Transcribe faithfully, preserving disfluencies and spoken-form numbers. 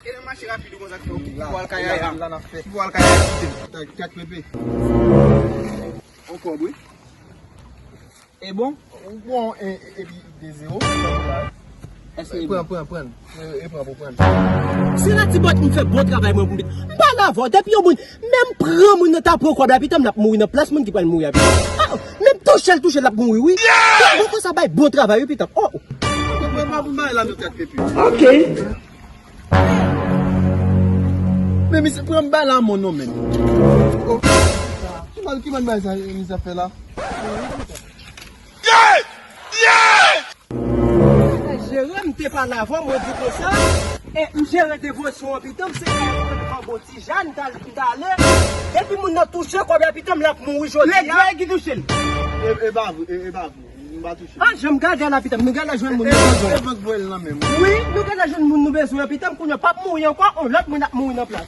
E nan mache rapid ou konsa ki pou al kay Yaya. Ki pou al kay Yaya. Tèt pepe. On kòb, wi. E bon? Ou bon, e, e, epi de zewo. Èske pran, pran, pran. E, e pran pou pran. Se la ti bòt m fè bon travay mwen pou m pita. M pale avè w, depi yon moun, menm pran moun nan ta pran kòb la, pita m l ap mouri nan plas moun ki pral mouri a pita. Ah, menm touche l, touche l, l ap mouri, wi. Bon, konsa bay bon travay, wi, pita. Oh, oh. Mwen pa pou bay la nou tèt pepe. Ok. Men misye pran m bay la mò non men. Oh. Ki mal, ki mal bay sa, misye ap fè la? Jere m te pale avè w, mwen di konsa, e m jere devosyon an pita m, se yon bon ti jan, m t al, m t ale, epi moun nan touche kòb la pita m, l ap mouri jodi a. Lèd ki touche l. E, e pa vre, e, e pa vre. M pa touche. Ah, jan m gade la pita m, nou gade la jwenn moun nou bezwen. E bank voye l nan men m. Wi, nou gade la jwenn moun nou bezwen pita m, kounye a p ap mouri ankò, yon lòt moun ap mouri nan plas.